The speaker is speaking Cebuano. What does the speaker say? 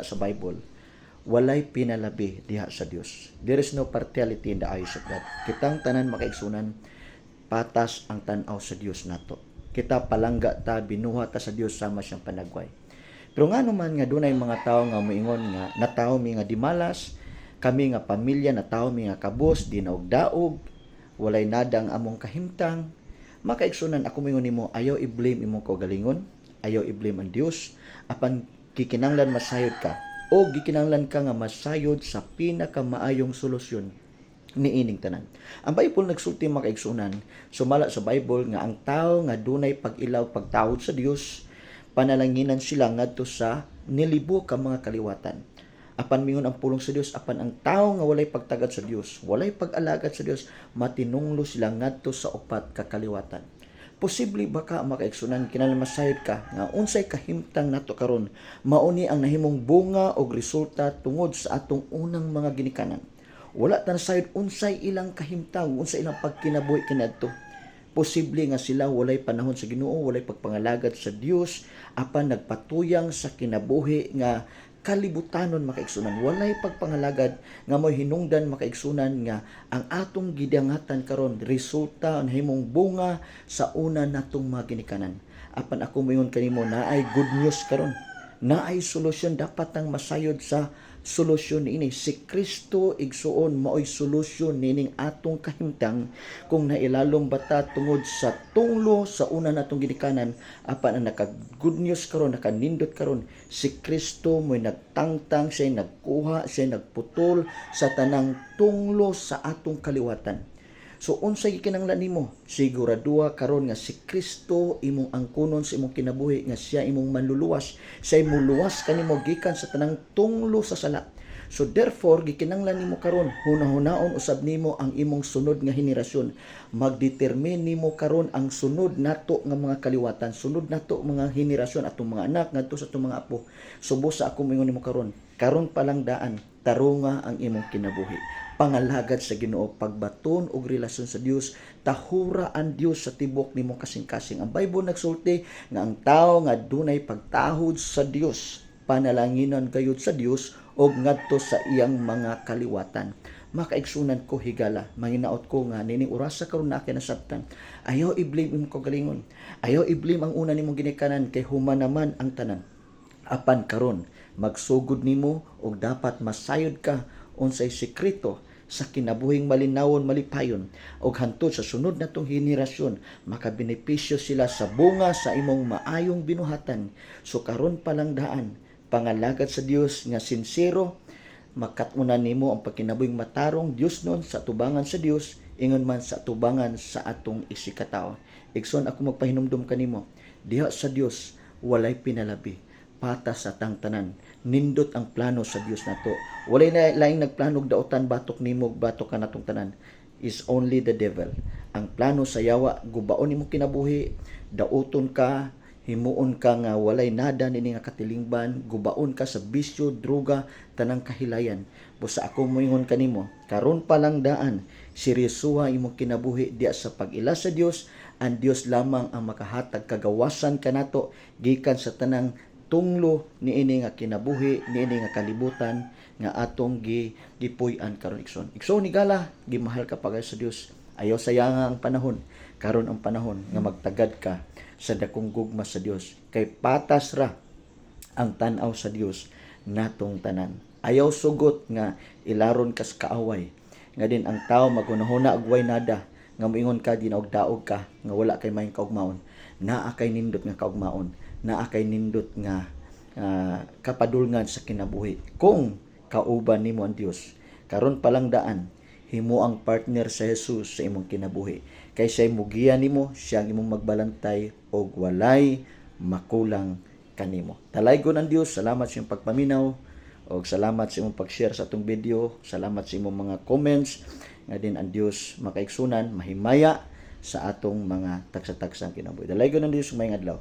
Sa Bible, walay pinalabi diha sa Dios. There is no partiality in the eyes of God. Kitang tanan, makaigsunan, patas ang tan-aw sa Dios nato. Kita palangga ta, binuhat ta sa Dios sama siyang panagway. Pero ngano man nga dunay mga tawo nga moingon nga natawo mi nga dimalas, kami nga pamilya natawo mi nga kabos, dinaog-daog, walay nada ang among kahimtang? Makaigsunan, ako moingon nimo, ayaw i-blame imong kaugalingon, ayaw i-blame ang Dios, apan gikinahanglan masayod ka o gikinahanglan ka nga masayod sa pinakamaayong solusyon niining tanan. Ang Bible nagsulti, makaigsunan, sumala sa Bible nga ang tao nga dunay pag-ilaw, pagtahod sa Dios, panalanginan sila ngadto sa nilibo ka mga kaliwatan. Apan mingon ang pulong sa Dios, apan ang tao nga walay pagtagad sa Dios, walay pag-alagad sa Dios, matinunglo sila ngadto sa upat ka kaliwatan. Posible ba ka, makaigsunan, kinahanglan masayod ka nga unsay kahimtang nato karon, mauni ang nahimong bunga og resulta tungod sa atong unang mga ginikanan? Wala ta nasayod unsay ilang kahimtang, unsay ilang pagkinabuhi kaniadto. Posible nga sila walay panahon sa Ginoo, walay pagpangalagad sa Dios, apan nagpatuyang sa kinabuhi nga kalibutanon, makaigsunan, walay pagpangalagad nga mo'y hinungdan, makaigsunan, nga ang atong gidangatan karon resulta, ang himong bunga sa una natong mga ginikanan. Apan ako moingon kanimo, naay good news karon, naay solusyon. Dapat ang masayod sa solusyon niini. Si Kristo, igsuon, maoy solusyon niining atong kahimtang kung nailalom bata tungod sa tunglo sa una natong ginikanan. Apan ang naka good news karon, nakanindot karon, si Kristo mo'y nagtangtang, siya nagkuha, siya nagputol sa tanang tunglo sa atong kaliwatan. So unsay gikinahanglan nimo? Siguraduha karon nga si Kristo imong angkunon sa imong kinabuhi, nga siya imong manluluwas. Siya muluwas kanimo gikan sa tanang tunglo sa sala. So therefore, gikinahanglan nimo karon hunahunahon usab nimo ang imong sunod nga henerasyon. Magdetermine nimo karon ang sunod nato nga mga kaliwatan, sunod nato mga henerasyon, atong mga anak ngadto sa atong mga apo. Subos sa ako moingon nimo karon, karon pa lang daan, tarunga ang imong kinabuhi. Pangalagad sa Ginoo, pagbaton og relasyon sa Dios, tahura ang Dios sa tibok nimong kasing-kasing. Ang Bible nagsulti nga ang tao nga dunay pagtahod sa Dios, panalanginan gayud sa Dios og ngadto sa iyang mga kaliwatan. Makaigsunan ko higala, manginaot ko nga nining orasa karon na nasabtan. Ayaw i-blame imong kaugalingon. Ayaw i-blame ang una nimong ginikanan kay human naman ang tanan. Apan karon magsugod nimo og dapat masayod ka unsay sekreto sa kinabuhing malinawon, malipayon, og hantod sa sunod natong henerasyon makabenepisyo sila sa bunga sa imong maayong binuhatan. So karon pa lang daan, pangalagad sa Dios nga sinsero, makat-unan nimo ang pagkinabuhing matarong Dios nun sa tubangan sa Dios, ingon man sa tubangan sa atong isigkatawo. Igsoon, ako magpahinumdum kanimo, diha sa Dios walay pinalabi, patas sa tang tanan. Nindot ang plano sa Dios nato. Walay na laing nagplano og daotan batok nimo, batok kanatong tanan, is only the devil. Ang plano sa yawa, gubaon nimo kinabuhi, dauton ka, himuon ka nga walay nada nini nga katilingban, gubaon ka sa bisyo, droga, tanang kahilayan. Busa ako moingon kanimo, karon pa lang daan, seryosoha imong kinabuhi diya sa pag-ila sa Dios. Ang Dios lamang ang makahatag kagawasan kanato gikan sa tanang tunglo niini nga kinabuhi, niini nga kalibutan nga atong gipuy-an karon, igsoon. Igsoon higala, gimahal ka pagayo sa Dios. Ayaw sayanga ang panahon. Karon ang panahon nga magtagad ka sa dakong gugma sa Dios kay patas ra ang tan-aw sa Dios natong tanan. Ayaw sugot nga ilaron kas kaaway. Nga din ang tao maghunahuna og way nada, nga moingon ka dinaog-daog ka, nga wala kay maayong kaugmaon. Naa kay nindot nga kaugmaon, naa kay nindot nga kapadulngan sa kinabuhi kung kauban nimo ang Dios. Karon pa lang daan, himo ang partner sa Jesus sa imong kinabuhi. Kay siya mugiya nimo, siya ang imong magbalantay og walay makulang kanimo. Talaygon ang Dios. Salamat sa imong pagpaminaw og salamat sa imong pag-share sa atong video. Salamat sa imong mga comments, nga din ang Dios, makaigsunan, mahimaya sa atong mga tagsa-tagsang kinabuhi. Dalaygon ang Dios, maayong adlaw.